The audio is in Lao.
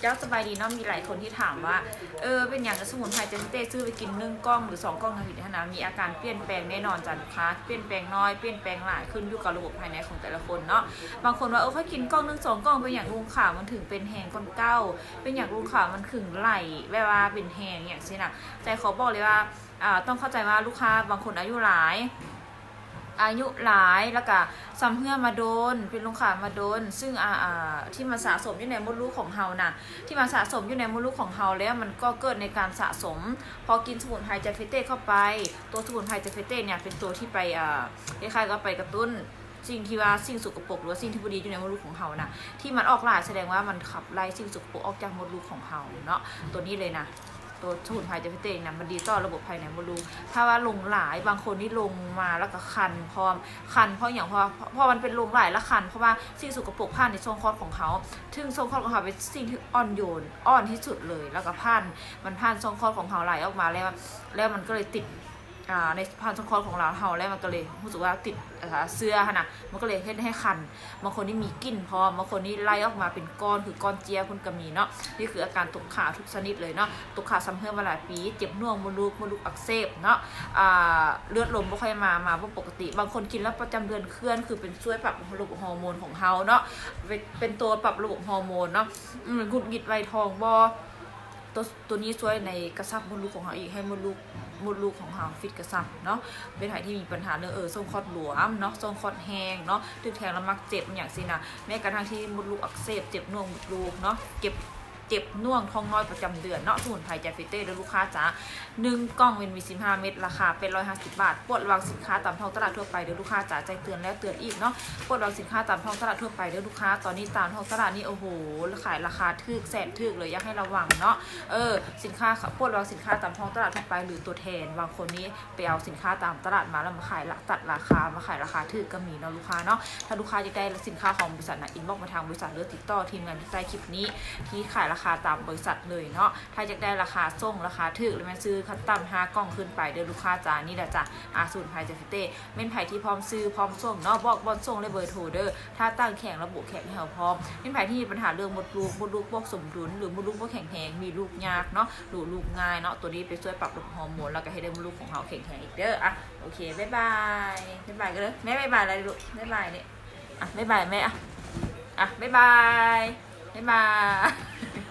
ແລ້ວສະບາຍດີເນາະ ມີຫຼາຍຄົນທີ່ຖາມວ່າ ເອີ ເປັນຫຍັງສະໝຸນໄພເຈເຟເຕ້ຊື້ໄປກິນໜຶ່ງກ່ອງ ຫຼື ສອງກ່ອງທຳອິດຫັ້ນນະ ມີອາການປ່ຽນແປງແນ່ນອນຈ້າລູກຄ້າ ປ່ຽນແປງນ້ອຍ ປ່ຽນແປງຫຼາຍ ຂຶ້ນຢູ່ກັບລະບົບພາຍໃນຂອງແຕ່ລະຄົນເນາະ. ບາງຄົນວ່າ ເອີ ຂ້ອຍກິນກ່ອງໜຶ່ງສອງກ່ອງ ເປັນຫຍັງລຸງຂາມັນເຖິງເປັນແຮງກ່ອນເກົ່າ ເປັນຫຍັງລຸງຂາມັນເຖິງໄຫຼ ແບບວ່າເປັນແຮງຫຍັງຊີ້ນະ. ແຕ່ຂໍບອກເລີຍວ່າ ອ່າ ຕ້ອງເຂົ້າໃຈວ່າລູກຄ້າບາງຄົນອາຍຸຫຼາຍ ອາຍຸຫຼາຍ ແລ້ວກະຊຳເຮື້ອມາດົນ ເປັນລຸງຂາມາດົນ ຊຶ່ງ ອາ ອາ ທີ່ມັນສະສົມຢູ່ໃນມົດລູກຂອງເຮົານະ ທີ່ມັນສະສົມຢູ່ໃນມົດລູກຂອງເຮົາແລ້ວ ມັນກໍເກີດໃນການສະສົມ ພໍກິນສະໝຸນໄພເຈເຟເຕ້ເຂົ້າໄປ ຕົວສະໝຸນໄພເຈເຟເຕ້ເນຍເປັນຕົວທີ່ໄປ ອາ ຄ້າຍໆກັບໄປກະຕຸ້ນສິ່ງທີ່ວ່າ ສິ່ງສົກກະປົກ ຫຼືວ່າສິ່ງທີ່ບໍ່ດີຢູ່ໃນມົດລູກຂອງເຮົານະ ທີ່ມັນອອກຫຼາຍ ສະແດງວ່າມັນຂັບໄລ່ສິ່ງສົກກະປົກອອກຈາກມົດລູກຂອງເຮົາເນາະ. ຕົວນີ້ເລີຍນະ ຕົວສະໝຸນໄພເຈເຟເຕ້ນະ ມັນດີຕໍ່ລະບົບພາຍໃນມົດລູກ. ຖ້າວ່າລົງຫຼາຍ ບາງຄົນນີ້ລົງມາແລ້ວກໍຄັນພ້ອມ ຄັນເພາະຫຍັງ? ເພາະວ່າ ເພາະມັນເປັນລົງຫຼາຍແລ້ວຄັນ ເພາະວ່າສິ່ງສົກກະປົກຜ່ານໃນຊ່ອງຄອດຂອງເຮົາ ຊຶ່ງຊ່ອງຄອດຂອງເຮົາເປັນສິ່ງທີ່ອ່ອນໂຍນ ອ່ອນທີ່ສຸດເລີຍ ແລ້ວກໍຜ່ານ ມັນຜ່ານຊ່ອງຄອດຂອງເຮົາໄຫຼອອກມາແລ້ວ ແລ້ວມັນກໍເລີຍຕິດ ອ່າ ໃນຜ່ານຊ່ອງຄອດຂອງເຮົາ ເຮົາແລ້ວມັນກໍເລີຍຮູ້ສຶກວ່າຕິດ ອ່າ ເຊື້ອຫັ້ນນະ ມັນກໍເລີຍເຮັດໃຫ້ຄັນ. ບາງຄົນນີ້ມີກິ່ນພ້ອມ ບາງຄົນນີ້ໄຫຼອອກມາເປັນກ້ອນ ຄືກ້ອນເຈ້ຍພຸ້ນກໍມີເນາະ. ນີ້ຄືອາການຕົກຂາທຸກຊະນິດເລີຍເນາະ ຕົກຂາຊຳເຮື້ອມາຫຼາຍປີ ເຈັບໜ່ວງມົດລູກ ມົດລູກອັກເສບເນາະ ອ່າ ເລືອດລົມບໍ່ຄ່ອຍມາ ມາບໍ່ປົກກະຕິ. ບາງຄົນກິນແລ້ວປະຈຳເດືອນເຄື່ອນ ຄືເປັນຊ່ວຍປັບລະບົບຮໍໂມນຂອງເຮົາເນາະ ເປັນ ເປັນຕົວປັບລະບົບຮໍໂມນເນາະ. ອືມ ຫງຸດຫງິດໄວທ້ອງບໍ່ ຕົວ ຕົວນີ້ຊ່ວຍໃນກະຊັບມົດລູກຂອງເຮົາອີກ ໃຫ້ມົດລູກ ມົດລູກຂອງເຮົາຟິດກະຊັບເນາະ. ເປັນໃຜທີ່ມີບັນຫາເລື່ອງ ເອີ ຊ່ອງຄອດຫຼວມເນາະ ຊ່ອງຄອດແຫ້ງເນາະ ຖືກແທງແລ້ວມັກເຈັບຫຍັງຊີ້ນະ ແມ້ກະທັ້ງທີ່ມົດລູກອັກເສບ ເຈັບໜ່ວງມົດລູກເນາະ ເຈັບ ເຈັບໜ່ວງທ້ອງນ້ອຍປະຈຳເດືອນເນາະ. ສະໝຸນໄພເຈເຟເຕ້ເດີລູກຄ້າຈ໋າ ໜຶ່ງກ່ອງແມ່ນມີສິບຫ້າເມັດ ລາຄາແປດຮ້ອຍຫ້າສິບບາດ. ປວດລະວັງສິນຄ້າຕາມທ້ອງຕະຫຼາດທົ່ວໄປເດີລູກຄ້າຈ໋າ ແຈ້ງເຕືອນແລ້ວເຕືອນອີກເນາະ ປວດລະວັງສິນຄ້າຕາມທ້ອງຕະຫຼາດທົ່ວໄປເດີລູກຄ້າ. ຕອນນີ້ຕາມທ້ອງຕະຫຼາດນີ້ ໂອ້ໂຫ ຂາຍລາຄາຖືກແສນຖືກເລີຍ ຢາກໃຫ້ລະວັງເນາະ. ເອີ ສິນຄ້າ ປວດລະວັງສິນຄ້າຕາມທ້ອງຕະຫຼາດທົ່ວໄປ ຫຼື ຕົວແທນ ບາງຄົນນີ້ໄປເອົາສິນຄ້າຕາມຕະຫຼາດມາແລ້ວມາຂາຍລະ ຕັດລາຄາ ມາຂາຍລາຄາຖືກກໍມີເນາະລູກຄ້າເນາະ. ຖ້າລູກຄ້າຢາກໄດ້ສິນຄ້າຂອງບໍລິສັດນະ ອິນບັອກມາທາງບໍລິສັດ ຫຼື ຕິດຕໍ່ທີມງານທີ່ໃຕ້ຄລິບນີ້ ທີ່ຂາຍລາຄາຕາມບໍລິສັດເລີຍເນາະ. ຖ້າຢາກໄດ້ລາຄາສົ່ງ ລາຄາຖືກ ແລ້ວແມ່ນຊື້ຂັ້ນຕ່ຳຫ້າກ່ອງຂຶ້ນໄປເດີລູກຄ້າຈ໋າ. ນີ້ລະຈ້າ ອາ ສະໝຸນໄພເຈເຟເຕ້ ແມ່ນໃຜທີ່ພ້ອມຊື້ພ້ອມສົ່ງເນາະ ບອກບ່ອນສົ່ງ ແລະ ເບີໂທເດີ. ຖ້າຕັ້ງແຂງລະບຸແຂງໃຫ້ເຮົາພ້ອມ. ແມ່ນໃຜທີ່ມີບັນຫາເລື່ອງມົດລູກ ມົດລູກບໍ່ສົມດຸນ ຫຼື ມົດລູກບໍ່ແຂງແຮງ ມີລູກຍາກເນາະ ຫຼື ລູກງ່າຍເນາະ ຕົວນີ້ໄປຊ່ວຍປັບລະບົບຮໍໂມນ ແລ້ວກໍເຮັດໃຫ້ມົດລູກຂອງເຮົາແຂງແຮງອີກເດີ. ອາ ໂອເຄ ບາຍບາຍ ບາຍບາຍກັນເດີ ແມ່ບາຍບາຍແລ້ວລູກ ບາຍບາຍເດ້. ອາ ບາຍບາຍແມ່ ອາ ອາ ບາຍບາຍ ບາຍບາຍ.